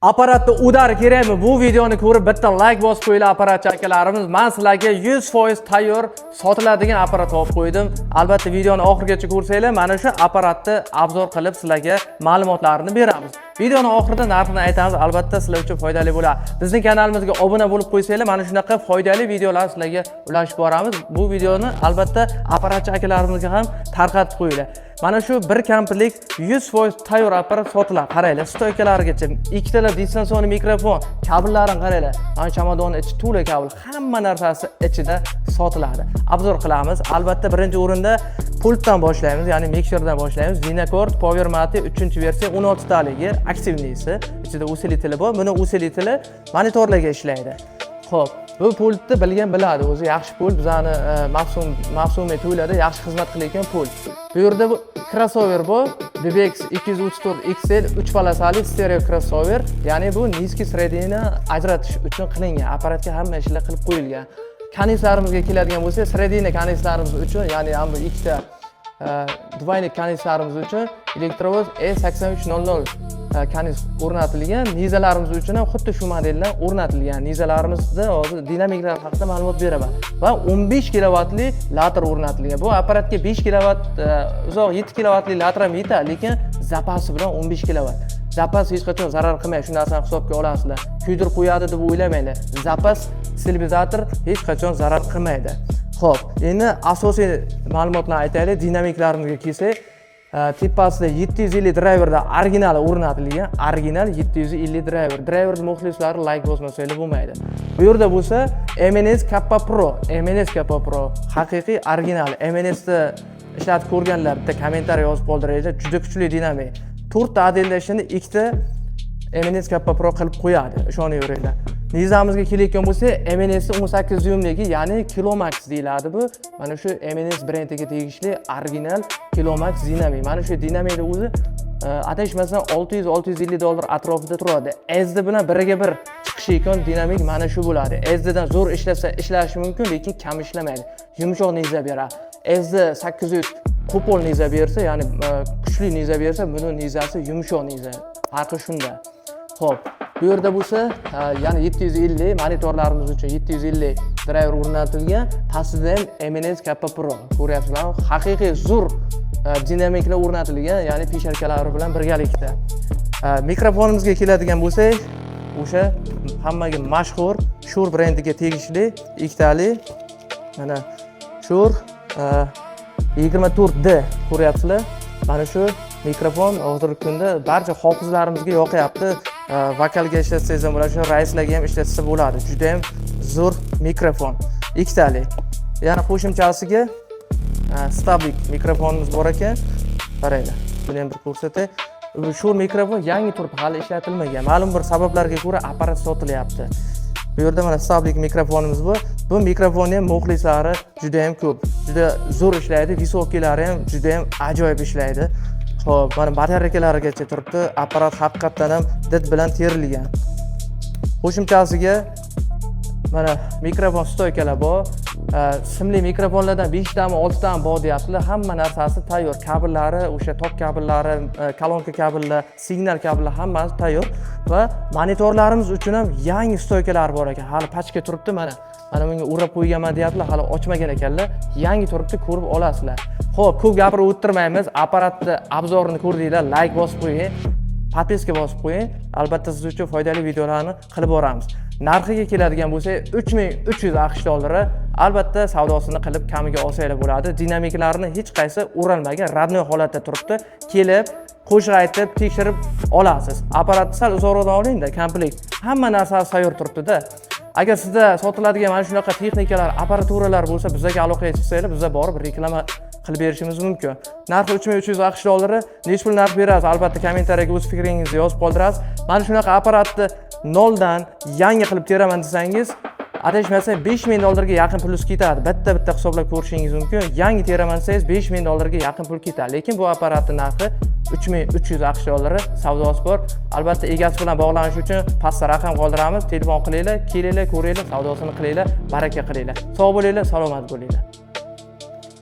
Apparatni удар kerakmi? Bu videoni ko'rib bitta layk bosib qo'yinglar, apparatchi akalarimiz. Men sizlarga 100% tayyor sotiladigan apparat olib qo'ydim. Albatta, videoni oxirigacha ko'rsanglar, mana shu apparatni обзор qilib sizlarga ma'lumotlarni beramiz. Videoni oxirida narxini aytamiz, albatta sizlar uchun foydali bo'ladi. Bizning kanalimizga obuna bo'lib qo'ysanglar, mana shunaqa foydali videolar sizlarga ulashib boramiz. Bu videoni albatta apparatchi akalarimizga ham tarqatib qo'yinglar. Mana shu bir komplekt 100% tayyor apparat sotiladi. Qaranglar, стойка larigacha, ikkitalar дистанционный mikrofon, kabellarini qaranglar. Mana chamadonni ichi to'la kabel, hamma narsasi ichida sotiladi. Обзор qilamiz. Albatta, birinchi o'rinda pultdan boshlaymiz, ya'ni mikserdan boshlaymiz. Dynacord Powermate 3-versiya 16 taligi, активный si, ichida усилитель i bor. Buni усилитель i monitorlarga ishlaydi. Xo'p, bu pultni bilgan biladi, o'zi yaxshi pult, bizani mavsumiy to'ylarda yaxshi xizmat qilayotgan pult. Bu yerda bu crossover bor, DBX 234 XL 3 полоса li stereo crossover, ya'ni bu низкий средний ni ajratish uchun qilingan. Apparatga hamma ishlar qilib qo'yilgan. Конец larimizga keladigan bo'lsak, средний конец larimiz uchun, ya'ni ham bu ikkita двойник конец larimiz uchun Electrovoz E8300 конец o'rnatilgan. Nizalarimiz uchun ham xuddi shu modeldan o'rnatilgan. Nizalarimizda hozir dinamiklar haqida ma'lumot beraman. Va 15 kilovatli lator o'rnatilgan. Bu apparatga 5 kilovat, uzoq 7 kilovatli lator ham yetadi, lekin zapasi bilan 15 kilovat. Zapas hech qachon zarar qilmaydi, shu narsani hisobga olasizlar. Kuydirib qo'yadi deb o'ylamanglar. Zapas stabilizator hech qachon zarar qilmaydi. Xo'p, endi asosiy ma'lumotlarni aytaylik. Dinamiklarimizga kelsak, tepasida 750 driverda originali o'rnatilgan, original 750 driver. Driver muxlislari layk bosmasanglar bo'lmaydi. Bu yerda bo'lsa MNS Kappa Pro, MNS Kappa Pro haqiqiy original. MNS ni ishlatib ko'rganlar bitta kommentariy yozib qoldiringlar. Juda kuchli dinamik. To'rtta отдел da ishini ikkita MNS Kappa Pro qilib qo'yadi, ishonaveringlar. Nizamimizga kelayotgan bo'lsak, MNS 18 dyumligi, ya'ni Kilomax deyiladi bu. Mana shu MNS brendiga tegishli original Kilomax dinamik. Mana shu dinamikni o'zi adashmasam 600-650 dollar atrofida turadi. SD bilan biriga bir chiqishi ekan dinamik mana shu bo'ladi. SD dan zo'r ishlasa ishlashi mumkin, lekin kam ishlamaydi. Yumshoq niza beradi. SD 800 qo'pol niza bersa, ya'ni kuchli niza bersa, buni nizasi yumshoq niza. Farqi shunda. Xo'p, bu yerda bo'lsa, yana 750 monitorlarimiz uchun 750 driver o'rnatilgan. Pastida ham MNS Kappa Pro. Ko'ryapsizlarmi? Haqiqiy zo'r dinamiklar o'rnatilgan, ya'ni пищалка lari bilan birgalikda. Mikrofonimizga keladigan bo'lsak, o'sha hammaga mashhur Shure brendiga tegishli ikkitali mana Shure 24D, ko'ryapsizlar. Mana shu mikrofon hozirgi kunda barcha hofizlarimizga yoqyapti. Vokalga ishlatsangiz ham bo'ladi, shu raislarga ham ishlatsa bo'ladi. Juda ham zo'r mikrofon. Ikkitali. Yana qo'shimchasiga stablik mikrofonimiz bor ekan. Qaranglar, buni ham bir ko'rsatay. Shu mikrofon yangi turib, hali ishlatilmagan. Ma'lum bir sabablarga ko'ra apparat sotilyapti. Bu yerda mana stablik mikrofonimiz bor. Bu mikrofonni ham muxlislari juda ham ko'p. Juda zo'r ishlaydi, высокий lari ham juda ham ajoyib ishlaydi. Xo'p, mana batarekalarigacha turibdi. Apparat haqiqatdan ham did bilan terilgan. Qo'shimchasiga mana mikrofon стойка lar bor. Simli mikrofonlardan 5 tami, 6 tami bor deyaptilar. Hamma narsasi tayyor. Kabellari, o'sha tok kabellari, kolonka kabellar, signal kabellar, hammasi tayyor va monitorlarimiz uchun ham yangi стойка lar bor ekan. Hali pachka turibdi mana. Mana bunga o'rab qo'yganman deyaptilar, hali ochmagan ekanlar. Yangi turibdi, ko'rib olasizlar. Xo'p, ko'p gapirib o'tirmaymiz. Apparatni обзор ini ko'rdinglar, layk bosib qo'ying. Подписка bosib qo'ying. Albatta, siz uchun foydali videolarni qilib boramiz. Narxiga keladigan bo'lsak, 3300 AQSh dollari. Albatta, savdosini qilib kamiga olsanglar bo'ladi. Dinamiklarni hech qaysi o'ralmagan, родной holatda turibdi. Kelib, qo'shiq aytib, tekshirib olasiz. Apparatni sal uzoqroqdan olingda, komplekt. Hamma narsasi tayyor turibdi-da. Agar sizda sotiladigan mana shunaqa texnikalar, apparaturalar bo'lsa, bizga aloqaga chiqsanglar, biza borib reklama qilib berishimiz mumkin. Narxi 3300 AQSh dollari. Necha pul narx berasiz? Albatta, kommentariyaga o'z fikringizni yozib qoldirasiz. Mana shunaqa apparatni noldan yangi qilib teraman desangiz, adashmasam, 5000 dollarga yaqin plyus ketadi. Bitta bitta hisoblab ko'rishingiz mumkin. Yangi teraman desangiz, 5000 dollarga yaqin pul ketadi. Lekin bu apparatning narxi 3300 AQSh dollari, savdosi bor. Albatta, egasi bilan bog'lanish uchun pastda raqam qoldiramiz. Telefon qilinglar, kelinglar, ko'ringlar, savdosini qilinglar, baraka qilinglar. Sog' bo'linglar, salomat bo'linglar.